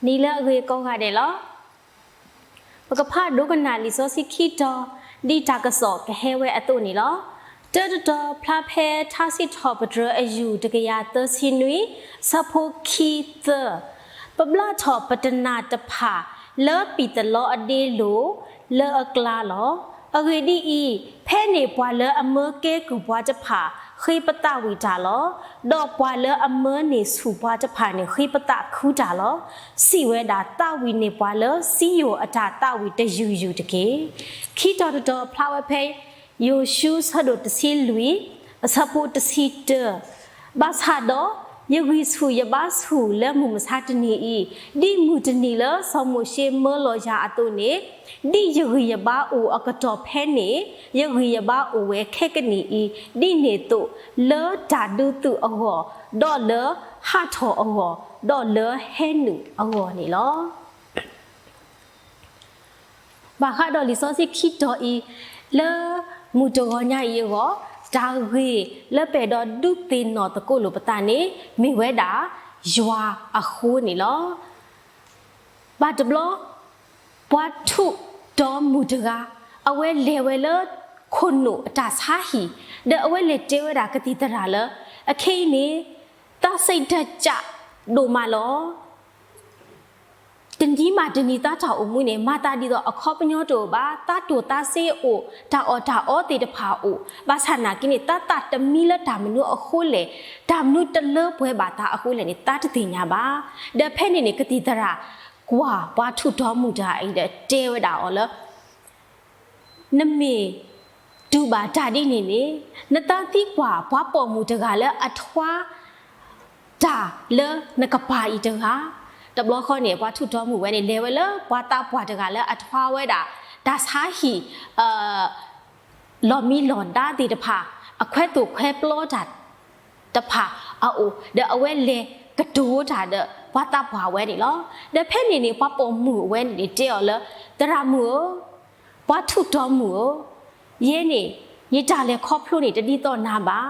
နံၤလၢအဂ့ၤကိးဂၤဒဲးလီၤ. ပကဖးဒိကနၣ်လံာ်စီဆှံခံတီၤ ဒ်တၢ်ကစီၣ်ကဟဲဝဲအသိးန့ၣ်လီၤ. တၢတတီၤဖျါဖဲထါစံးထီၣ်ပတြၢၤအယူၢ်တကယၤသၢဆံနွံ, ဆၢဖိခံသၢ, ပဘျါထီၣ်ပတနၢ်တဖၣ် လၢပံၣ်သလီအဒ့လိၤ လၢအကျါလီၤ. အဂ့ၢ်ဒ်အံၤ, ဖဲန့ၣ်ပှၤလၢအမၢကဲကုၢ်ပှၤတဖၣ် ဃ့ပသးဝံၣ်တၢ်လီၤ. ဒီးပှၤလၢအမၢန့ၢ်ဆူၣ်ပှၤတဖၣ်န့ၣ် ဃ့ပသးခုတၢ်လီၤ. စံးဝဲဒၣ်, သးဝံၣ်န့ၢ်ပှၤလၢစံယိၣ်အတၢ်သးဝံၣ်တယုၢ်ယုၢ်တက့ၢ်. ခံတီၤတတီၤဖျါဝဲဖဲ ယိၤၡူ ဆၢဒိၣ်တဆံလွံၢ်, အဆၢဖိတဆံတၢ, ဘၣ်ဆၣ်ဒီး ယဂံၢ်ဆူၣ်ယဘါဆူၣ်လၢမုၢ်မဆါတနံၤအံၤ, ဒ်မုၢ်တနံၤလၢစီၤမိၤၡ့မၢလီၤယၤအသိးန့ၣ်, ဒ်ယဂံၢ်ယဘါအိၣ်အကတီၢ်ဖဲန့ၣ်, ယဂံၢ်ယဘါအိၣ်ဝဲခဲကနံၣ်အံၤ, ဒ်န့ၣ်သိးလၢတၢ်ဒုးသုးအဂီၢ်, ဒီးလၢဟးထီၣ်အဂီၢ်, ဒီးလၢဟဲနုာ်အဂီၢ်န့ၣ်လီၤ. ဘၣ်ဃးဒီးလံာ်စီဆှံခံတီၤအံၤ, လၢမုၢ်တဂီၤညါအံၤအဂီၢ်, တၢ်ဂ့ၢ်လၢပအဲၣ်ဒိးဒုးသ့ၣ်နီၣ်သကိးလိာ်ပသးန့ၣ် မ့ၢ်ဝဲဒၣ် ယွၤအဃိန့ၣ်လီၤ. ဘၣ်တဘျီ ပှၤထူးတီၤမုၢ်တဂၤ အဝဲလဲၤဝဲလၢခိၣ်နူာ်အတၢ်ဆါဟံၣ်, ဒီးအဝဲလဲၤတဲဝဲဒၣ်ကသံၣ်သရၣ်လၢ အခဲအံၤန့ၣ် သးစံးတၢ်ကၢ်ဒိၣ်မးလီၤ. တနံၤမးတနံၤသးတၢ်အိၣ်မူန့ၣ် မၤသးဒ်သိးအခီပညီတအိၣ်ဘၣ်, သးတိၢ်သးစ့အိၣ်, တၢ်အီၣ်တၢ်အီသ့ၣ်တဖၣ်အိၣ်, ဘၣ်ဆၣ်နာ်က့န့ၣ် သးသးတမံလၢတၢ်မနုၤအဃိလဲၣ်, တၢ်မနုၤတလၢပှဲၤဘၣ်သးအဃိလဲၣ်န့ၣ် သးတသ့ၣ်ညါဘၣ်. ဒီးဖဲန့ၣ်န့ၣ် ကသံၣ်သရၣ်ကွၢ်ပှၤထူးတီၤမုၢ်တဂၤအံၤဒီးတဲဝဲဒၣ်အီၤလၢ နမ့ၢ်တူၢ်ဘၣ်တၢ်ဒ်န့ၣ်န့ၣ်, နသးသံကွၢ်ပှၤပိာ်မုၣ်တဂၤလၢအထွါတၢ်လၢနကပၤအံၤတဂၤ, တဘျီဃီန့ၣ် ပှၤထူးတီၤမုၢ်ဝဲန့ၣ် လဲၤဝဲလၢပှၤသးပှၢ်တဂၤလၢအထွါဝဲဒၣ် တၢ်ဆါဟံၣ် လီၢ်မံလီၢ်ဒါသ့ၣ်တဖၣ်, အခွဲးသိၣ်ခွဲးပျီတၢ်တဖၣ်အအိၣ်, ဒီးအဝဲလဲၤကတိၤတၢ်ဒီးပှၤသးပှၢ်ဝဲန့ၣ်လီၤ. ဒီးဖဲန့ၣ်န့ၣ် ပှၤပိာ်မုၣ်အဝဲန့ၣ်န့ၣ် တဲအီၤလၢ သရၣ်မုၣ်ဧၢ, ပှၤထူးတီၤမုၢ်ဧၢ, ယဲန့ၣ် ယတၢ်လဲၤခီဖျိန့ၣ် တဒ်သိးနၤဘၣ်.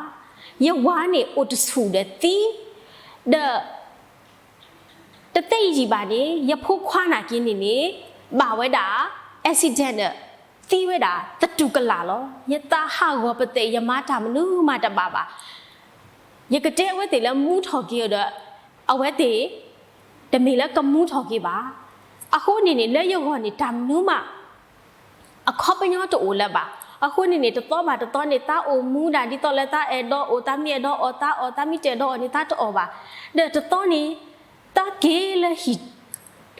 ယဝၤန့ၣ်အိၣ်တဆူၣ်ဒီးသံ, ဒီး တသ့ယံာ်ဘၣ်န့ၣ် ယဖိခွါနာ်က့န့ၣ်န့ၣ် ဘၣ်ဝဲဒၣ် accident ဒီး သံဝဲဒၣ်သတူၢ်ကလာ်လီၤ. ယသးဟးဂီၤပသဲး ယမၤတၢ်မနုၤမးတဘၣ်ဘၣ်. ယကတဲအဝဲသ့ၣ်လၢမူထီၣ်က့ၤဒီး အဝဲသ့ၣ် တမ့ၢ်လၢကမူထီၣ်က့ၤဘၣ်. အဃိန့ၣ်န့ၣ် လၢယဂီၢ်န့ၣ် တၢ်မနုၤမး အခီပညီတအိၣ်လၢၤဘၣ်. အဃိန့ၣ်န့ၣ် တသီဘၣ်တသီန့ၣ် သးအိၣ်မူဒၣ်ဒ်သိးလၢသးအဲၣ်ဒိးအိၣ်, သးမ့ၢ်အဲၣ်ဒိးအီၣ်သးအီၣ်, သးမ့ၢ်တအဲၣ်ဒိးအီၣ်န့ၣ် သးတအီၣ်ဘၣ်. ဒီးတသီန့ၣ် သးက့ၤလၢဟံၣ်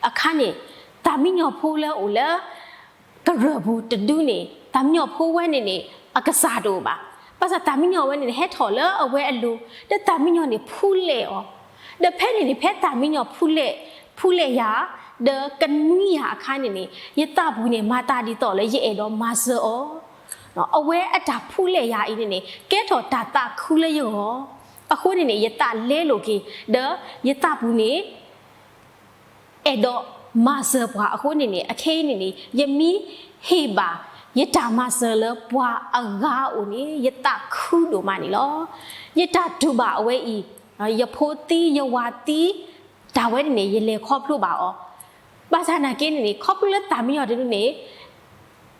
အခါန့ၣ် သးမံညီၤဖိလၢအိၣ်လၢ ကရၢၢ်ပူၤတဒုန့ၣ် သးမံညီၤဖိဝဲန့ၣ်န့ၣ် အကစၢ်တအိၣ်ဘၣ်. ဘၣ်ဆၣ်သးမံညီၤဝဲန့ၣ်န့ၣ် ဟဲထီၣ်လၢအဝဲအလိၤ, ဒီးသးမံညီၤန့ၣ်ဖူလဲၣ်အီၤ. ဒီးဖဲန့ၣ်န့ၣ် ဖဲသးမံညီၤဖူလဲၣ်, ဖူလဲၣ်ယၤ, ဒီးကနွံယၤအခါန့ၣ်န့ၣ် ယသးပူၤန့ၣ် မၤသးဒ်သိးလၢယအဲၣ်ဒိးမၤစၢၤအီၤ. အဝဲအတၢ်ဖူလဲၣ်ယၤအံၤန့ၣ်န့ၣ် ကဲထီၣ်တၢ်သးခုလၢယဂီၢ်. အဃိန့ၣ်န့ၣ် ယသးလဲလိာ်က့ၤ, ဒီးယသးပူၤန့ၣ် အဲၣ်ဒိးမၤစၢၤပှၤအဃိန့ၣ်န့ၣ် အခဲအံၤန့ၣ်န့ၣ် ယမ့ၢ်ဟ့ၣ်ဘၣ်ယတၢ်မၤစၢၤလၢပှၤအဂၤအအိၣ်န့ၣ် ယသးခုဒိၣ်မးန့ၣ်လီၤ. ယတၢ်တူၢ်ဘၣ်အဝဲအံၤ, ယဖိသံ, ယဝၤသံ, တၢ်ဝဲန့ၣ်န့ၣ် ယလဲၤခီဖျိဘၣ်အီၤ. ဘၣ်ဆၣ်နာ်က့န့ၣ်န့ၣ် ခီဖျိလၢသးမံညီၤတဒုန့ၣ်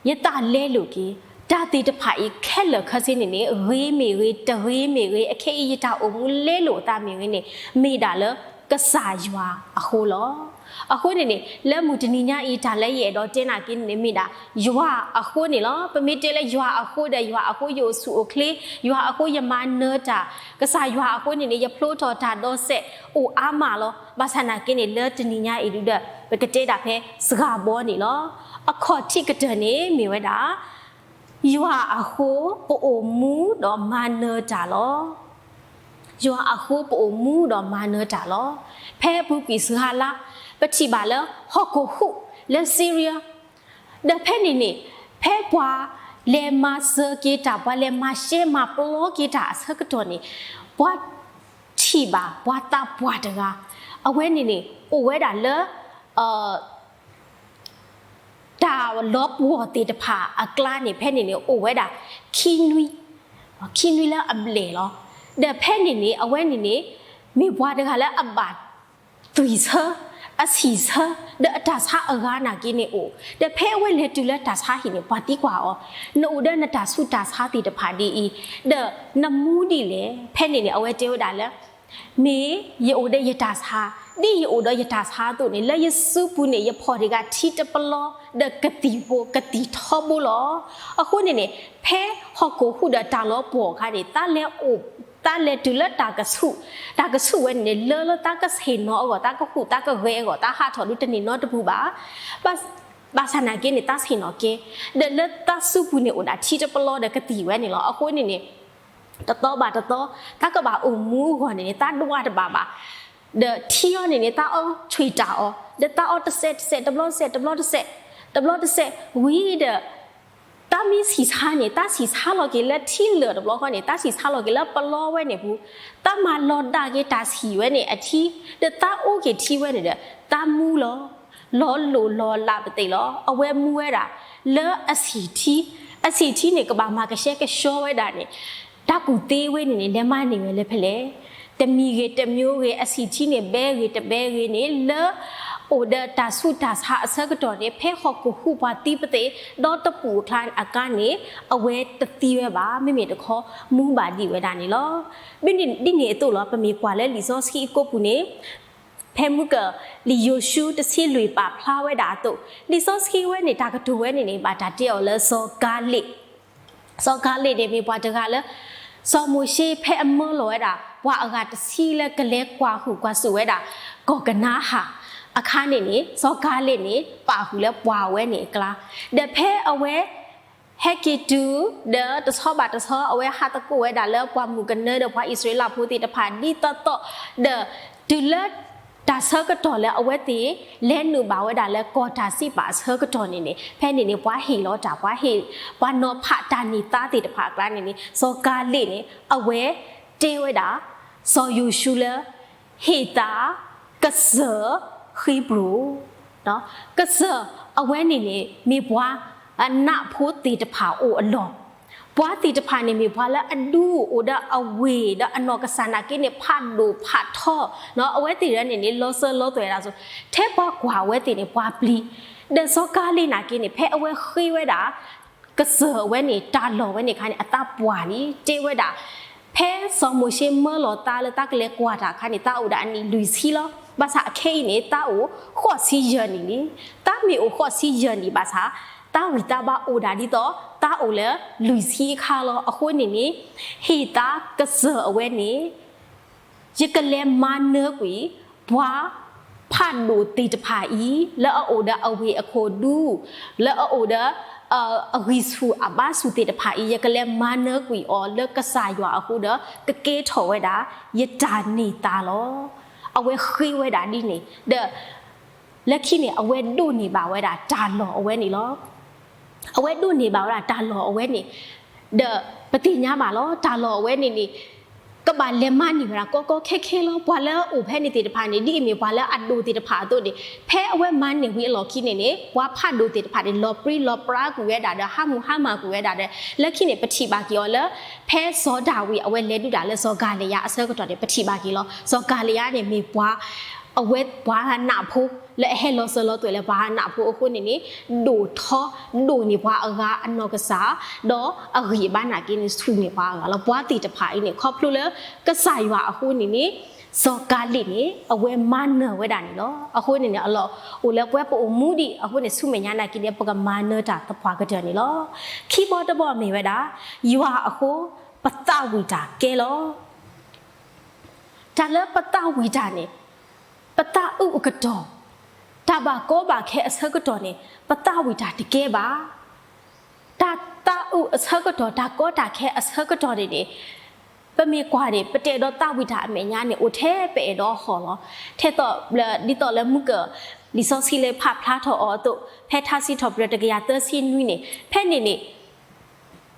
ယသးလဲလိာ်က့ၤ, တၢ်သ့ၣ်တဖၣ်အံၤခဲလၢာ်ခဲဆ့န့ၣ်န့ၣ် ဂ့ၤမ့ၢ်ဂ့ၤ, တဂ့ၤမ့ၢ်ဂ့ၤ, အခဲအံၤယတၢ်အိၣ်မူလဲလိာ်အသးမ့ၢ်ဂ့ၤန့ၣ် မ့ၢ်ဒၣ်လၢကစၢ်ယွၤအဃိလီၤ. အဃိန့ၣ်န့ၣ် လၢမုၢ်တနံၤညါအံၤ တၢ်လၢယအဲၣ်ဒိးတဲနာ်က့န့ၣ်န့ၣ် မ့ၢ်ဒၣ်ယွၤအဃိန့ၣ်လီၤ. ပမ့ၢ်တဲလၢယွၤအဃိဒီး ယွၤအဃိယအိၣ်ဆူၣ်အိၣ်ချ့, ယွၤအဃိယမၤနၢၤတၢ်, ကစၢ်ယွၤအဃိန့ၣ်န့ၣ် ယဖျိထီၣ်တၢ်ဒီးစဲးအိၣ်အါမးလီၤ. ဘၣ်ဆၣ်နာ်က့န့ၣ် လၢတနံၤညါအံၤဒုဒီး ပကတဲဒၣ်ဖဲစှၤဘီန့ၣ်လီၤ. အခီၣ်ထံးကတၢၢ်န့ၣ် မ့ၢ်ဝဲဒၣ် ယွၤအဃိပအိၣ်မူဒီးမၤနၢၤတၢ်လီၤ. ယွၤအဃိပအိၣ်မူဒီးမၤနၢၤတၢ်လီၤ. ဖဲအပူၤကွံာ်စှၤလါ ပထံၣ်ဘၣ်လၢဟီၣ်ခိၣ်ဟူးလၢ Syria ဒီးဖဲန့ၣ်န့ၣ် ဖဲပှၤလဲၤမၤစၢၤက့ၤတၢ်, ပှၤလဲၤမၤရှဲမၤပျီက့ၤတၢ်အဆၢကတီၢ်န့ၣ် ပှၤထံၣ်ဘၣ်ပှၤသးပှၢ်တဂၤ, အဝဲန့ၣ်န့ၣ် အိၣ်ဝဲဒၣ်လၢ တၢ်လီၤပှီၢ်သ့ၣ်တဖၣ်အကျါန့ၣ် ဖဲန့ၣ်န့ၣ် အိၣ်ဝဲဒၣ်ခံနွံ, ခံနွံလၢအဘျဲၣ်လီၤ. ဒီးဖဲန့ၣ်န့ၣ် အဝဲန့ၣ်န့ၣ် မ့ၢ်ပှၤတဂၤလၢအဘၣ်သ သွံၣ်ဆၢ, အဆံၣ်ဆၢ, ဒီးအတၢ်ဆါအဂၤနာ်က့န့ၣ်အိၣ်, ဒီးဖဲအဝဲလဲၤတုၤလၢတၢ်ဆါဟံၣ်န့ၣ် ပှၤသံကွၢ်အီၤ, နအိၣ်ဒီးနတၢ်ဆူးတၢ်ဆါသ့ၣ်တဖၣ်ဒ်အံၤ, ဒီးနမူဒ်လဲၣ်. ဖဲန့ၣ်န့ၣ် အဝဲတဲဝဲဒၣ်လၢ မ့ၢ်ယအိၣ်ဒီးယတၢ်ဆါ, ဒ်ယအိၣ်ဒီးယတၢ်ဆါအသိးန့ၣ် လၢယစုပူၤန့ၣ် ယဖီၣ်တ့ၢ်ဂၤထံတပလီ ဒီးကသံၣ်ဖိကသံၣ်ထီဘိလီၤ. အဃိန့ၣ်န့ၣ် ဖဲဟီၣ်ခိၣ်ဟူးဒီးတၢ်လီၤပှီၢ်အခါန့ၣ် သးလဲၤအိၣ်, သးလဲၤတုၤလၢတၢ်ကဆူး, တၢ်ကဆူးဝဲန့ၣ်န့ၣ် လၢလၢသးကဆ့ၣ်နီၤအဂီၢ်, သးကဃူးသးကဂဲၤအဂီၢ်, သးဟးထီၣ်ဒုတန့ၢ်နီတပူၤဘၣ်. ဘၣ်ဆၣ်နာ်က့န့ၣ် သးဆ့ၣ်နီၤကဲ, ဒီးလၢသးစုပူၤန့ၣ်အိၣ်ဒၣ်ထံတပလီဒီးကသံၣ်ဝဲန့ၣ်လီၤ. အဃိန့ၣ်န့ၣ် တသီဘၣ်တသီ သးကဘၣ်အိၣ်မူအဂီၢ်န့ၣ်န့ၣ် သးဒွးတဘၣ်ဘၣ်. ဒီးထံအီၤန့ၣ်န့ၣ် သးအီဆှံတၢ်အီၤ, ဒီးသးအီတစဲးတစဲး တဘျီတစဲး တဘျီတစဲး, တဘျီတစဲး, ဝံၤဒီး သးမ့ၢ်ဆံၣ်ဆါန့ၣ် သးဆံၣ်ဆါလီၤက့ၤလၢထံလၢာ်တဘျီဃီန့ၣ် သးဆံၣ်ဆါလီၤက့ၤလၢပလီဝဲန့ၣ်ပူၤ, သးမၤလီၤဒၣ်က့ၤတၢ်ဆံၣ်ဝဲန့ၣ်အထံ, ဒီးသးအိၣ်က့ၤထံဝဲန့ၣ်ဒီး သးမူလီၤ. လီၤလိၢ်လီၤလးပသ့ၣ်လီၤ. အဝဲမူဝဲဒၣ် လၢအဆံၣ်ထံ, အဆံၣ်ထံန့ၣ် ကဘၣ်မၤကဆှဲကဆှီဝဲဒၣ်န့ၣ် တၢ်ကူၣ်သ့ဝဲန့ၣ်န့ၣ် လဲၤမၤန့ၢ်ဝဲလၢဖဲလဲၣ်. တမံၤဂ့ၤတမံၤဂ့ၤ အဆံၣ်ထံန့ၣ် ဘဲဂ့ၤတဘဲဂ့ၤန့ၣ် လၢအိၣ်ဒီးတၢ်ဆူးတၢ်ဆါအဆၢကတီၢ်န့ၣ် ဖဲဟီၣ်ခိၣ်ဟူးပှၤသံပသ့ၣ် ဒီတပူၤအကျါအကါန့ၣ် အဝဲတသံဝဲဘၣ်. မ့မ့ၢ်တခီ မူဘၣ်ဒံးဝဲဒၣ်န့ၣ်လီၤ. ဒ်န့ၣ်အသိးလီၤ ပမ့ၢ်ကွၢ်လၢလံာ်စီဆှံအကိးပူၤန့ၣ် ဖဲမုၢ်က လံာ်ယိၤၡူတဆံလွံၢ်ပာ်ဖျါဝဲဒၣ်အသိး, လံာ်စီဆှံဝဲန့ၣ် တၢ်ကတိၤဝဲန့ၣ်န့ၣ် ဘၣ်တၢ်တဲအီၤလၢစီၤကၤလ့း, စီၤကၤလ့းန့ၣ် မ့ၢ်ပှၤတဂၤလၢ စီၤမိၤၡ့ဖဲအမၢလီၤဝဲဒၣ် ပှၤအဂၤတဆံလၢကလဲၤကွၢ်ဟုၣ်ကွၢ်စူၣ်ဝဲဒၣ် ကီၢ်ကနၤအၣ်အခါန့ၣ်န့ၣ် စီၤကၤလ့းန့ၣ် ပာ်ဃုာ်လၢပှၤဝဲန့ၣ်အကျါ, ဒီးဖဲအဝဲ ဟဲက့ၤတုၤ ဒီးတဆီဘၣ်တဆီ အဝဲဟးသကိးဝဲဒၣ်လၢပှၤမုၣ်ကနၢဒီးပှၤအံၣ်စရ့လးဖိသ့ၣ်တဖၣ် ဒ်သိးသိး ဒီးတုၤလၢ တၢ်ဆၢကတီၢ်လၢအဝဲသ့ၣ် လဲၤနုာ်ဘၣ်ဝဲဒၣ်လၢကီၢ်တၢ်စံးပာ်အဆၢကတီၢ်န့ၣ်န့ၣ် ဖဲန့ၣ်န့ၣ် ပှၤဟ့ၣ်လီၤတၢ် ပှၤဟ့ၣ် ပှၤနီၤဖးတၢ်န့ၢ်သါသ့ၣ်တဖၣ်အကျါန့ၣ်န့ၣ် စီၤကၤလ့းန့ၣ် အဝဲတဲဝဲဒၣ် စီၤယိၤၡူလၢ ဟ့ၣ်သး ကစၢၢ်ဃ့ဘြိၣ် ကစၢၢ်အဝဲန့ၣ်န့ၣ် မ့ၢ်ပှၤအနးဖိသ့ၣ်တဖၣ်အိၣ်အလီၢ်, ပှၤသ့ၣ်တဖၣ်န့ၣ်မ့ၢ်ပှၤလၢအဒူအိၣ်ဒီးအဝ့ၢ်ဒီးအနီၢ်ကစၢ်နာ်က့န့ၣ် ဖးဒိၣ်ဖးထီ, အဝဲသ့ၣ်န့ၣ်န့ၣ် လီၤစၢၤလီၤသွဲၣ်ဒၣ်ဆိ, ထဲပှၤကွၢ်အဝဲသ့ၣ်န့ၣ် ပှၤပျံၤ, ဒီးစီၤကၤလ့းနာ်က့န့ၣ် ဖဲအဝဲဃ့ဝဲဒၣ် ကစၢၢ်အဝဲန့ၣ် တၢ်လီၢ်ဝဲန့ၣ်အခါန့ၣ် အသးပှၢ်လံ တဲဝဲဒၣ် ဖဲစီၤမိၤၡ့မၢလီၤသးလၢသးကလဲၤကွၢ်တၢ်အခါန့ၣ် သးအိၣ်ဒၣ်အနံၣ်လွံၢ်ဆံလီၤ. ဘၣ်ဆၣ်အခဲအံၤန့ၣ် သးအိၣ်ဃိးဆံယဲၢ်နံၣ်လံ. သးမ့ၢ်အိၣ်ဃိးဆံယဲၢ်နံၣ်ဘၣ်ဆၣ် သးဝံၣ်သးဘါအိၣ်ဒၣ်ဒ်သိး သးအိၣ်လၢလွံၢ်ဆံအခါလီၤ. အဃိန့ၣ်န့ၣ် ဟ့ၣ်သးကစၢၢ်အဝဲန့ၣ် ယကလဲၤမၤနၢၤကွံာ် ပှၤဖးဒိၣ်သ့ၣ်တဖၣ်အံၤ လၢအအိၣ်ဒီးအဝ့ၢ်အခိၣ်ဒူ လၢအအိၣ်ဒီး အဂံၢ်ဆူၣ်အဘါဆူၣ်သ့ၣ်တဖၣ်အံၤ ယကလဲၤမၤနၢၤကွံာ်အီၤလၢကစၢ်ယွၤအဃိဒီး ကကဲထီၣ်ဝဲဒၣ် ယတၢ်န့ၢ်သါလီၤ. အဝဲဃ့ဝဲဒၣ်ဒ်န့ၣ် ဒီး လၢခံန့ၣ် အဝဲဒိးန့ၢ်ဘၣ်ဝဲဒၣ်တၢ်လီၢ်အဝဲန့ၣ်လီၤ. အဝဲဒိးန့ၢ်ဘၣ်ဝဲဒၣ်တၢ်လီၢ်အဝဲန့ၣ် ဒီးပသ့ၣ်ညါဘၣ်လီၤ တၢ်လီၢ်အဝဲန့ၣ်န့ၣ် ကဘၣ်လဲၤမၤန့ၢ်ဝဲဒၣ်ကီကီခဲခဲလီၤ. ပှၤလၢအအိၣ်ဖဲန့ၣ်သ့ၣ်တဖၣ်န့ၣ် ဒ်အမ့ၢ်ပှၤလၢအဒိၣ်သ့ၣ်တဖၣ်အသိးန့ၣ် ဖဲအဝဲမၤန့ၢ်ဝံၤအလီၢ်ခံန့ၣ်န့ၣ် ပှၤဖးဒိၣ်သ့ၣ်တဖၣ်န့ၣ် လီၤပြံလီၤပြါကွံာ်ဝဲဒၣ်ဒီး ဟါမူဟါမၢ်ကွံာ်ဝဲဒၣ်ဒီး လၢခံန့ၣ် ပထံၣ်ဘၣ်က့ၤအီၤလၢ ဖဲစီၤဒၤဝံးအဝဲလဲၤဒုးတၢ်လၢစီၤကၤလံယါအဆၢကတီၢ်န့ၣ် ပထံၣ်ဘၣ်က့ၤလီၤ. စီၤကၤလံယါန့ၣ်မ့ၢ်ပှၤ အဝဲပှၤနးဖိ လၢအဟဲလီၤစၢၤလီၤသွဲၣ်လၢပှၤနးဖိအဃိန့ၣ်န့ၣ် ဒိၣ်ထီ ဒိၣ်န့ၢ်ပှၤအဂၤအနီၢ်ကစၢ် ဒီးအဂံၢ်အဘါနာ်က့န့ၣ် ဆူၣ်န့ၢ်ပှၤအဂၤလီၤ. ပှၤသ့ၣ်တဖၣ်အံၤန့ၣ် ခီဖျိလၢကစၢ်ယွၤအဃိန့ၣ်န့ၣ် စီၤကၤလံန့ၣ် အဝဲမၤနၢၤဝဲဒၣ်န့ၣ်လီၤ. အဃိန့ၣ်န့ၣ် အလီၢ်အိၣ်လၢပဝဲပအိၣ်မူဒံးအဃိန့ၣ် ဆူမဲာ်ညါနာ်က့န့ၣ် ပကမၤနၢၤတၢ်သပှၢ်ကတၢၢ်န့ၣ်လီၤ. ခံဘီတဘီမ့ၢ်ဝဲဒၣ် ယွၤအဃိ ပသးဝံၣ်တၢ်ကဲလီၤ. တၢ်လၢပသးဝံၣ်တၢ်န့ၣ် ပသးအုးအကတီၢ် တၢ်ဘၣ်ကီဘၣ်ခဲအဆၢကတီၢ်န့ၣ် ပသးဝံၣ်တၢ်တကဲဘၣ်. တၢ်သးအုးအဆၢကတီၢ် တၢ်ကီတၢ်ခဲအဆၢကတီၢ်န့ၣ်န့ၣ် ပမ့ၢ်ကွၢ်န့ၣ် ပတဲဒီးသးဝံၣ်တၢ်အမဲာ်ညါန့ၣ် အိၣ်ထဲပအဲၣ်ဒိးဟီၣ်လီၤ. ထဲသိး ဒ်သိးလၢမုၢ်က လံာ်စီဆှံလၢဖးဖျါထီၣ်အီၤအသိး ဖဲထါစံးထီၣ်ပတြၢၤတကယၤသၢဆံနွံန့ၣ် ဖဲန့ၣ်န့ၣ်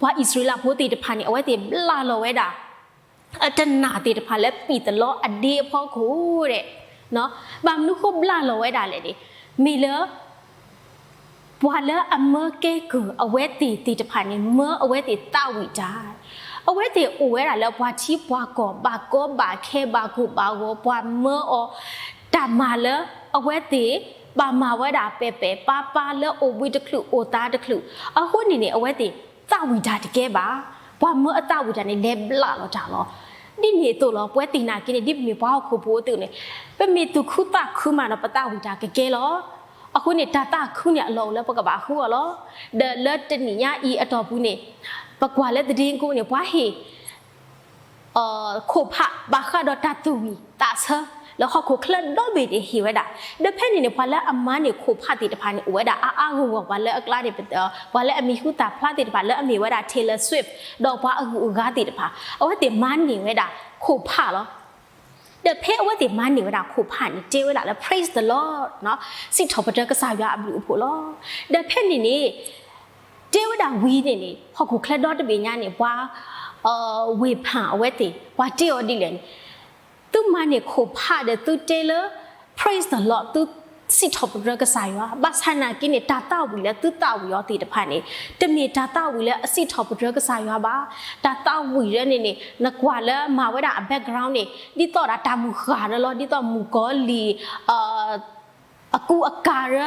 ပှၤအံၣ်စရ့လးဖိသ့ၣ်တဖၣ်န့ၣ် အဝဲသ့ၣ်ဘျၣ်လီၤဝဲဒၣ် အတနၢ်သ့ၣ်တဖၣ်လၢပံၣ်သလီအဒ့အဖီခိၣ်ဒီး ဘၣ်မနုၤဃိဘျၣ်လီၤဝဲဒၣ်လဲၣ်န့ၣ် မ့ၢ်လၢ ပှၤလၢအမၢကဲကုၢ်အဝဲသ့ၣ်သ့ၣ်တဖၣ်န့ၣ် မၢအဝဲသ့ၣ်သးဝံၣ်တၢ်, အဝဲသ့ၣ်အိၣ်ဝဲဒၣ်လၢပှၤထံပှၤကီၢ် ဘၣ်ကီဘၣ်ခဲ ဘၣ်ကိၢ်ဘၣ်ဂီၤ ပှၤမၢအီၤ တၢ်မၤလၢအဝဲသ့ၣ် ဘၣ်မၤဝဲဒၣ်ပဲာ်ပဲာ်ပါပါလၢအိၣ်ဘှံးတချုးအိၣ်သါတချုး, အဃိန့ၣ်န့ၣ် အဝဲသ့ၣ်သးဝံၣ်တၢ်တကဲဘၣ်. ပှၤမၢအသးဝံၣ်တၢ်န့ၣ် လဲၤဘျးလီၤတၢ်လီၤ. ဒ်န့ၣ်အသိးလီၤ ပဝဲသ့ၣ်နာ်က့န့ၣ် ဒ်ပမ့ၢ်ပှၤဟီၣ်ခိၣ်ဖိအသိးန့ၣ် ပမ့ၢ်သူၣ်ခုသးခုမးဒီး ပသးဝံၣ်တၢ်ကကဲလီၤ. အဃိန့ၣ် တၢ်သးခုန့ၣ် အလီၢ်အိၣ်လၢပကဘၣ်ဃုအီၤလီၤ. ဒီးလၢတနံၣ်ညါအံၤအတီၢ်ပူၤန့ၣ် ပကွၢ်လၢသဒ့ကိန့ၣ် ပှၤဟ့ၣ် ခိၣ်ဖး ဘၣ်ဃးဒီးတၢ်သူၣ်ဝံၣ်သးဆၢ လၢဟီၣ်ခိၣ်ချၢဒီဘ့ၣ်န့ၣ်ဟ့ၣ်ဝဲဒၣ်. ဒီးဖဲန့ၣ်န့ၣ် ပှၤလၢအမၤန့ၢ်ခိၣ်ဖးသ့ၣ်တဖၣ်န့ၣ် အိၣ်ဝဲဒၣ်အါအါဂီၢ်ဂီၢ်, ပှၤလၢအကျါန့ၣ် ပှၤလၢအမံၤဟူသၣ်ဖျါသ့ၣ်တဖၣ် လၢအမ့ၢ်ဝဲဒၣ် Taylor Swift ဒီးပှၤအဂုၤအဂၤသ့ၣ်တဖၣ် အဝဲသ့ၣ်မၤန့ၢ်ဝဲဒၣ်ခိၣ်ဖးလီၤ. ဒီးဖဲအဝဲသ့ၣ်မၤန့ၢ်ဝဲဒၣ်ခိၣ်ဖးန့ၣ် တဲဝဲဒၣ်လၢ Praise the Lord စံးထီၣ်ပတြၢၤကစၢ်ယွၤအဘျုးအဖှိၣ်လီၤ. ဒီးဖဲန့ၣ်န့ၣ် တဲဝဲဒၣ်ဝံၤန့ၣ်န့ၣ် ဟီၣ်ခိၣ်ချၢဒီတဘ့ၣ်ညါန့ၣ် ပှၤ ဝ့ၢ်ဖၣ်အဝဲသ့ၣ် ပှၤတဲအီၤဒ်လဲၣ်န့ၣ်, သုမၤန့ၢ်ခိၣ်ဖးဒီးသုတဲလၢ Praise the Lord သုစံးထီၣ်ပတြၢၤကစၢ်ယွၤ, ဘၣ်ဆၣ်နာ်က့န့ၣ် တၢ်သးဝံၣ်လၢသုသးဝံၣ်အီၤသ့ၣ်တဖၣ်န့ၣ် တမ့ၢ်တၢ်သးဝံၣ်လၢအစံးထီၣ်ပတြၢၤကစၢ်ယွၤဘၣ်. တၢ်သးဝံၣ်ဒၢန့ၣ်န့ၣ် နကွၢ်လၢမၤဝဲဒၣ်အ background န့ၣ် ဒ်သိးဒၣ်တၢ်မုၢ်ဃၢ်ရၢလီၤ, ဒ်သိးမုၣ်ကီၤလံၢ် အကူအကၤရၢ,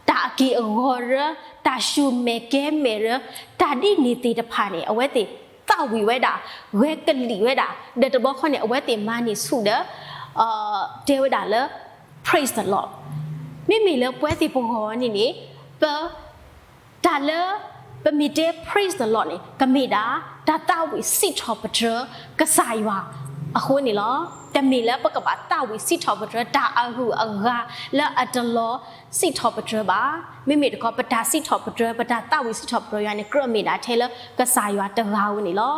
တၢ်အက့ၢ်အဂီၤရၢ, တၢ်ဆူၣ်မဲာ်ကဲမဲာ်ရၢ, တၢ်ဒ်န့ၣ်သ့ၣ်တဖၣ်န့ၣ် အဝဲသ့ၣ်သးဝံၣ်ဝဲဒၣ်, ဂဲၤကလံၣ်ဝဲဒၣ်, ဒီးတဘျီဃီန့ၣ် အဝဲသ့ၣ်မၤန့ၢ်ဆူၣ်ဒီး တဲဝဲဒၣ်လၢ Praise the Lord. မ့မ့ၢ်လၢပဝဲသ့ၣ်ပဂီၢ်န့ၣ်န့ၣ် ပ တၢ်လၢ ပမ့ၢ်တဲ Praise the Lord န့ၣ် ကမ့ၢ်ဒၣ် တၢ်သးဝံၣ်စံးထီၣ်ပတြၢၤကစၢ်ယွၤအဃိန့ၣ်လီၤ. တမ့ၢ်လၢပကဘၣ်သးဝံၣ်စံးထီၣ်ပတြၢၤတၢ်အဂုၤအဂၤလၢအတလီၤစံးထီၣ်ပတြၢၤဘၣ်. မ့မ့ၢ်တခီ ပတၢ်စံးထီၣ်ပတြၢၤ ပတၢ်သးဝံၣ်စံးထီၣ်ပတြၢၤယွၤန့ၣ် ကြၢးမ့ၢ်ဒၣ်ထဲလၢကစၢ်ယွၤတဂၤဧိၤန့ၣ်လီၤ.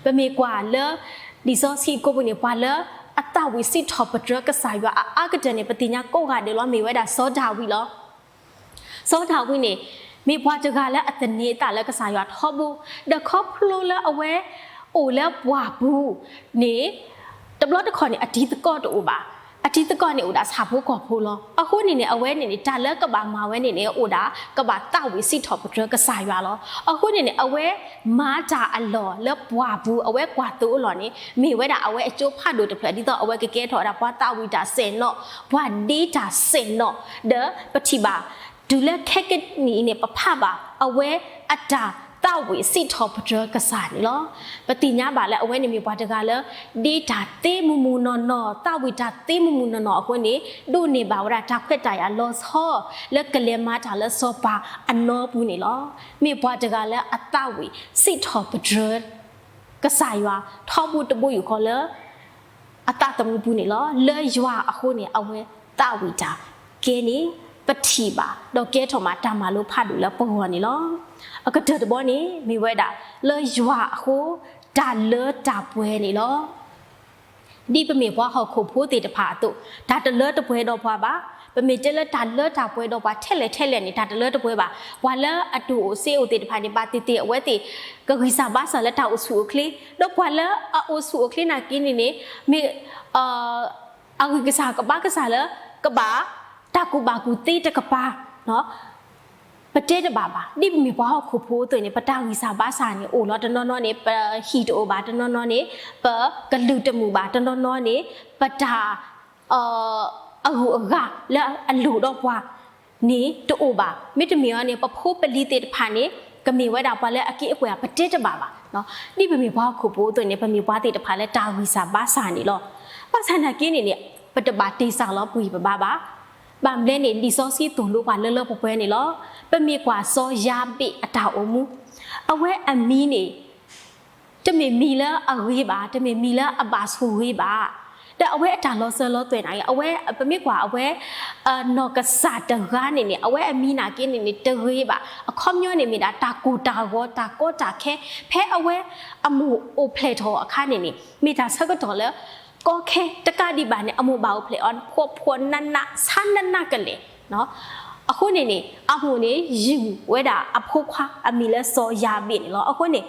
ပမ့ၢ်ကွၢ်လၢ လံာ်စီဆှံကိးပူၤန့ၣ် ပှၤလၢအသးဝံၣ်စံးထီၣ်ပတြၢၤကစၢ်ယွၤအအါကတၢၢ်န့ၣ် ပသ့ၣ်ညါကိးဂၤဒဲးလီၤ မ့ၢ်ဝဲဒၣ်စီၤဒၤဝံးလီၤ. စီၤဒၤဝံးန့ၣ် မ့ၢ်ပှၤတဂၤလၢအသန့ၤအသးလၢကစၢ်ယွၤထီဘိ, ဒီးခီဖျိလၢအဝဲအိၣ်လၢပှၢ်ပူၤန့ၣ် တဘျီတခီၣ်န့ၣ် အတံၤသကိးတအိၣ်ဘၣ်. အတံၤသကိးန့ၣ်အိၣ်ဒၣ်ဆၣ်ဖိကီၢ်ဖိလီၤ. အဃိန့ၣ်န့ၣ် အဝဲန့ၣ်န့ၣ် တၢ်လၢကဘၣ်မၤဝဲန့ၣ်န့ၣ် အိၣ်ဒၣ်ကဘၣ်သးဝံၣ်စံးထီၣ်ပတြၢၤကစၢ်ယွၤလီၤ. အဃိန့ၣ်န့ၣ် အဝဲမၤတၢ်အလီၢ်လၢပှၢ်ပူၤ အဝဲကွၢ်သိအလီၢ်န့ၣ် မ့ၢ်ဝဲဒၣ်အဝဲအကၠိဖးဒိၣ်တဖျၢၣ် ဒ်သိးအဝဲကကဲထီၣ်ဝဲဒၣ်ပှၤသးဝံၣ်တၢ်စဲၣ်နီၤ, ပှၤဒ့တၢ်စဲၣ်နီၤ, ဒီးပထံၣ်ဘၣ် တုၤလၢခဲကနံၣ်အံၤန့ၣ် ပဖးဘၣ် အဝဲအတၢ်သးဝံၣ်စံးထီၣ်ပတြၢၤကစၢ်န့ၣ်လီၤ. ပသ့ၣ်ညါဘၣ်လၢအဝဲန့ၣ်မ့ၢ်ပှၤတဂၤလၢ ဒ့တၢ်သ့မုၢ်မုၢ်နီၢ်နီၢ်, သးဝံၣ်တၢ်သ့မုၢ်မုၢ်နီၢ်နီၢ်အဃိန့ၣ် ဒိးန့ၢ်ဘၣ်ဝဲဒၣ်တၢ်ခွဲးတၢ်ယာ်လီၤဆီ လၢကလဲၤမၤတၢ်လၢစီၤပၤအနီပူၤန့ၣ်လီၤ. မ့ၢ်ပှၤတဂၤလၢအသးဝံၣ်စံးထီၣ်ပတြၢၤ ကစၢ်ယွၤ ထီဘိတဘိယူၢ်ဃီလၢ အသးသမူပူၤန့ၣ်လီၤ. လၢယွၤအဃိန့ၣ် အဝဲသးဝံၣ်တၢ်ကဲန့ၣ် ပထံၣ်ဘၣ် ဒီးကဲထီၣ်မးတၢ်မၤလိဖးဒိၣ်လၢပဂီၢ်န့ၣ်လီၤ. အကတၢၢ်တဘီန့ၣ် မ့ၢ်ဝဲဒၣ် လၢယွၤအဃိ တၢ်လၢတၢ်ပှဲၤန့ၣ်လီၤ. ဒ်ပမ့ၢ်ပှၤဟီၣ်ခိၣ်ဖိသ့ၣ်တဖၣ်အသိး တၢ်တလၢတပှဲၤဒီးပှၤဘၣ်. ပမ့ၢ်တဲလၢတၢ်လၢတၢ်ပှဲၤဒီးပှၤထဲလဲၣ်ထဲလဲၣ်န့ၣ် တၢ်တလၢတပှဲၤဘၣ်. ပှၤလၢအတအိၣ်စ့အိၣ်သ့ၣ်တဖၣ်န့ၣ် ဘၣ်သ့ၣ်သ့ၣ်အဝဲသ့ၣ် ကဂံၢ်စၢ်ဘါစၢ်လၢတၢ်အိၣ်ဆူၣ်အိၣ်ချ့, ဒီးပှၤလၢအအိၣ်ဆူၣ်အိၣ်ချ့နာ်က့န့ၣ်န့ၣ် မ့ၢ် အဂံၢ်ကစၢ်ကဘါကစၢ်လၢ ကဘၣ် တၢ်ကူၣ်ဘၣ်ကူၣ်သ့တကပၤ ပတဲတဘၣ်ဘၣ်. ဒ်ပမ့ၢ်ပှၤဟီၣ်ခိၣ်ဖိအသိးန့ၣ် ပတၢ်ဂံၢ်စၢ်ဘါစၢ်န့ၣ် အိၣ်လီၤတနီၤနီၤန့ၣ် ပဟံၣ်တအိၣ်ဘၣ်တနီၤနီၤန့ၣ် ပကလုၢ်တမုာ်ဘၣ်တနီၤနီၤန့ၣ် ပတၢ် အဂုၤအဂၤလၢအလိၣ်ဒီးပှၤန့ၣ်တအိၣ်ဘၣ်. မ့တမ့ၢ်အီၤန့ၣ် ပဖိပလံၤသ့ၣ်တဖၣ်န့ၣ် ကမ့ၢ်ဝဲဒၣ်ပှၤလၢအက့ၤအကွဲၢ် ပတဲတဘၣ်ဘၣ်. ဒ်ပမ့ၢ်ပှၤဟီၣ်ခိၣ်ဖိအသိးန့ၣ် ပမ့ၢ်ပှၤသ့ၣ်တဖၣ်လၢတၢ်ဂံၢ်စၢ်ဘါစၢ်န့ၣ်လီၤ. ဘၣ်ဆၣ်နာ်က့န့ၣ်န့ၣ် ပတဘၣ်တ့ၢ်စၢ်လီၤပှံၤပဘါဘၣ်. ဘၣ်မနုၤလဲၣ်န့ၣ် လံာ်စီဆှံသိၣ်လိပှၤလၢလၢပှဲၤပှဲၤန့ၣ်လီၤ. ပမ့ၢ်ကွၢ်စီၤယၤဘ့းအတၢ်အိၣ်မူ အဝဲအမံၤန့ၣ် တမ့ၢ်မံၤလၢအဂ့ၤဘၣ်, တမ့ၢ်မံၤလၢအဘၣ်ဆိၣ်ဂ့ၤဘၣ်. ဒီးအဝဲအတၢ်လီၤစၢၤလီၤသွဲၣ်န့ၣ် အဝဲ ပမ့ၢ်ကွၢ်အဝဲ နီၢ်ကစၢ်တဂၤန့ၣ်န့ၣ် အဝဲအမံၤနာ်က့န့ၣ်န့ၣ် တဂ့ၤဘၣ်. အခီပညီန့ၣ်မ့ၢ်ဒၣ်တၢ်ကိၢ်တၢ်ဂီၤ တၢ်ကီတၢ်ခဲ ဖဲအဝဲအမိၢ်အိၣ်ဖျဲၣ်ထီၣ်အခါန့ၣ်န့ၣ် မ့ၢ်တၢ်ဆၢကတီၢ်လၢ ကီခဲတကးဒံးဘၣ်န့ၣ် အမိၢ်ဘၣ်အိၣ်ဖျဲၣ်အီၤ ဖှီၣ်ဖှီၣ်နးနး ဆါနးနးကလဲာ်. အဃိန့ၣ်န့ၣ် အမိၢ်န့ၣ် ယုၢ်ဝဲဒၣ်အဖိခွါအမံၤလၢစီၤယၤဘ့းန့ၣ်လီၤ. အဃိန့ၣ်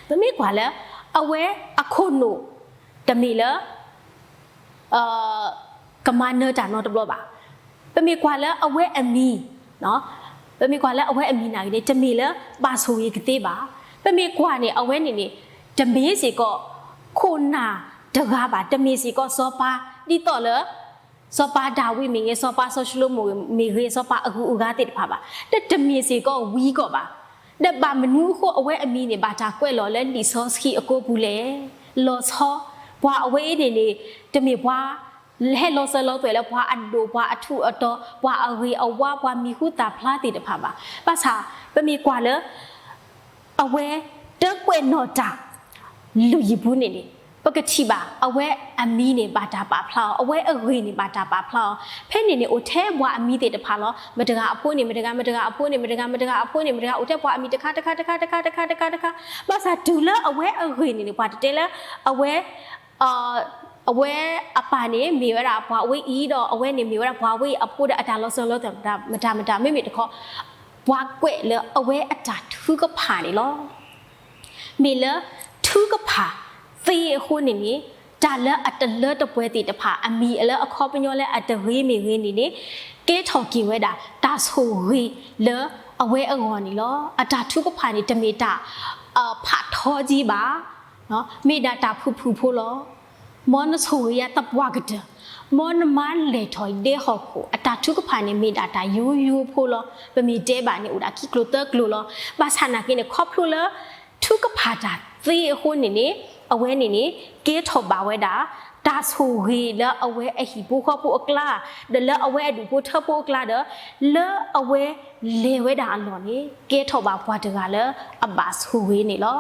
ပမ့ၢ်ကွၢ်လၢ အဝဲအခိၣ်နူာ် တမ့ၢ်လၢ ကမၤနၢၤတၢ်နီတဘျီဘၣ်. ပမ့ၢ်ကွၢ်လၢအဝဲအမံၤ ပမ့ၢ်ကွၢ်လၢအဝဲအမံၤနာ်က့န့ၣ် တမ့ၢ်လၢဘၣ်ဆိၣ်ဂ့ၤကသ့ဘၣ်. ပမ့ၢ်ကွၢ်န့ၣ် အဝဲန့ၣ်န့ၣ် တမ့ၢ်စ့ၢ်ကီး ခိၣ်နၢ်တဂၤဘၣ်, တမ့ၢ်စ့ၢ်ကီးစီၤပၤ ဒ်သိးလၢ စီၤပၤဒၤဝံးမ့ၢ်ဂ့ၤ, စီၤပၤစီၤၡလိၤမိၣ်မ့ၢ်ဂ့ၤ, စီၤပၤအဂုၤအဂၤသ့ၣ်တဖၣ်ဘၣ်, ဒီးတမ့ၢ်စ့ၢ်ကီးဝံကီၢ်ဘၣ်. ဒီးဘၣ်မနုၤအဃိအဝဲအမံၤန့ၣ် ဘၣ်တၢ်ကွဲးလီၤလၢလံာ်စီဆှံအကိပူၤလဲၣ်. လီၤဆီ, ပှၤအဝဲအံၤန့ၣ်န့ၣ် တမ့ၢ်ပှၤ ဟဲလီၤစၢၤလီၤသွဲၣ်လၢပှၤအဒိၣ်ပှၤအထူးအတီၤ ပှၤအဂ့ၤအဝါ ပှၤမံၤဟူသၣ်ဖျါသ့ၣ်တဖၣ်ဘၣ်. ဘၣ်ဆၣ် ပမ့ၢ်ကွၢ်လၢ အဝဲတကွဲးနီၣ်တၢ် လုၢ်ယံၤပူၤန့ၣ်န့ၣ် ပကထံၣ်ဘၣ် အဝဲအမံၤန့ၣ် ဘၣ်တၢ်ပာ်ဖျါအီၤ, အဝဲအဂ့ၢ်န့ၣ် ဘၣ်တၢ်ပာ်ဖျါအီၤ. ဖဲန့ၣ်န့ၣ် အိၣ်ထဲပှၤအမံၤသ့ၣ်တဖၣ်လီၤ. မတၤတဂၤအဖိန့ၣ်မတၤတဂၤ, မတၤတဂၤအဖိန့ၣ်မတၤတဂၤ, မတၤတဂၤအဖိန့ၣ်မတၤတဂၤ, အိၣ်ထဲပှၤအမံၤတခါတခါတခါတခါတခါတခါတခါတခါ. ဘၣ်ဆၣ်တုၤလၢအဝဲအဂ့ၢ်န့ၣ်န့ၣ် ပှၤတတဲလၢ အဝဲ အဝဲအပၢ်န့ၣ်မ့ၢ်ဝဲဒၣ်ပှၤဝဲအံၤဒီး အဝဲန့ၣ်မ့ၢ်ဝဲဒၣ်ပှၤဝဲအံၤအဖိဒီး အတၢ်လီၤစၢၤလီၤသွဲၣ်မတၤမတၤ မ့မ့ၢ်တခီ ပှၤကွဲးလၢအဝဲအတၢ်ထုကဖၣ်န့ၣ်လီၤ. မ့ၢ်လၢထုကဖၣ်သ့အဃိန့ၣ်န့ၣ် တၢ်လၢအတလၢတပှဲၤသ့ၣ်တဖၣ် အမံၤလၢအခီပညီလၢအတဂ့ၤမ့ၢ်ဂ့ၤန့ၣ်န့ၣ် ကဲထီၣ်က့ၤဝဲဒၣ် တၢ်ဆိၣ်ဂ့ၤလၢအဝဲအဂီၢ်န့ၣ်လီၤ. အတၢ်ထုကဖၣ်န့ၣ် တမ့ၢ်တၢ် ဖးထီကံဘၣ် မ့ၢ်ဒၣ်တၢ်ဖုၣ်ဖုၣ်ဖိလီၤ. မ်နဆိၣ်ဂ့ၤယၤသပှၢ်ကတၢၢ်, မ်နမၤလဲၢ်ထီၣ်ဒဲဟီၣ်ခိၣ်, အတၢ်ထုကဖၣ်န့ၣ် မ့ၢ်ဒၣ်တၢ်ယိယိဖိလီၤ. ပမ့ၢ်တဲဘၣ်န့ၣ် အိၣ်ဒၣ်ခံကျိၤသၢကျိၤလီၤ. ဘၣ်ဆၣ်နာ်က့န့ၣ် ခီဖျိလၢ ထုကဖၣ်တၢ်သ့အဃိန့ၣ်န့ၣ် အဝဲန့ၣ်န့ၣ် ကဲထီၣ်ဘၣ်ဝဲဒၣ် တၢ်ဆိၣ်ဂ့ၤလၢအဝဲအဟံၣ်ဖိဃီဖိအကျါ, ဒီးလၢအဝဲအဒူၣ်ဖိထၢဖိအကျါဒီး လၢအဝဲလဲၤဝဲဒၣ်အလီၢ်န့ၣ် ကဲထီၣ်ဘၣ်ပှၤတဂၤလၢအဘၣ်ဆိၣ်ဂ့ၤန့ၣ်လီၤ.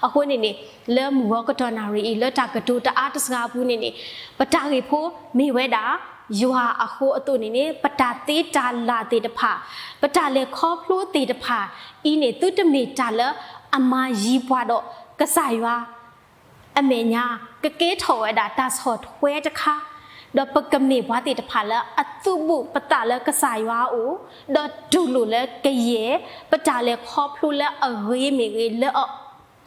အဃိန့ၣ်န့ၣ် လၢမုၢ်ဂီၤကတီၢ်နၣ်ရံၣ်အံၤ လၢတၢ်ကတိၤတအါတစှၤအပူၤန့ၣ်န့ၣ် ပတၢ်ဂ့ၢ်ဖိမ့ၢ်ဝဲဒၣ် ယွၤအဃိအသိးန့ၣ်န့ၣ် ပတၢ်သ့တၢ်လၢ်သ့ၣ်တဖၣ်, ပတၢ်လဲၤခီဖျိသ့ၣ်တဖၣ်အံၤန့ၣ် သုတမ့ၢ်တၢ်လၢအမၤယံၤပှၤဒီးကစၢ်ယွၤ အမဲာ်ညါ ကကဲထီၣ်ဝဲဒၣ်တၢ်ဆီၣ်ထွဲတခါ, ဒီးပကမ့ၢ်ပှၤသ့ၣ်တဖၣ်လၢအသုးဘူးပသးလၢကစၢ်ယွၤအအိၣ်, ဒီးတူၢ်လိာ်လၢကယဲၢ် ပတၢ်လဲၤခီဖျိလၢအဂ့ၤမ့ၢ်ဂ့ၤ လၢအ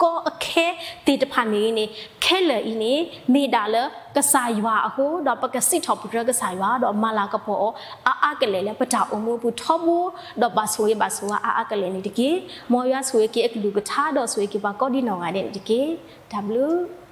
ကီအခဲသ့ၣ်တဖၣ်မ့ၢ်ဂ့ၤန့ၣ် ခဲလၢာ်အံၤန့ၣ် မ့ၢ်ဒၣ်လၢကစၢ်ယွၤအဃိ ဒီးပကစံးထီၣ်ပတြၢၤကစၢ်ယွၤ ဒီးမၤလၤကပီၤအီၤအါအါကလဲာ်လၢပတၢ်အိၣ်မူအပူၤထီဘိ, ဒီးဘၣ်ဆိၣ်ဂ့ၤဘၣ်ဆိၣ်ဝါအါအါကလဲာ်န့ၣ်တက့ၢ်. မ်ယွၤဆိၣ်ဂ့ၤက့ၤအကလုၢ်ကထါ ဒီးဆိၣ်ဂ့ၤက့ၤပှၤကိးဒံနီၢ်ဂၤဒဲးန့ၣ်တက့ၢ်. တၢ်ဘျုး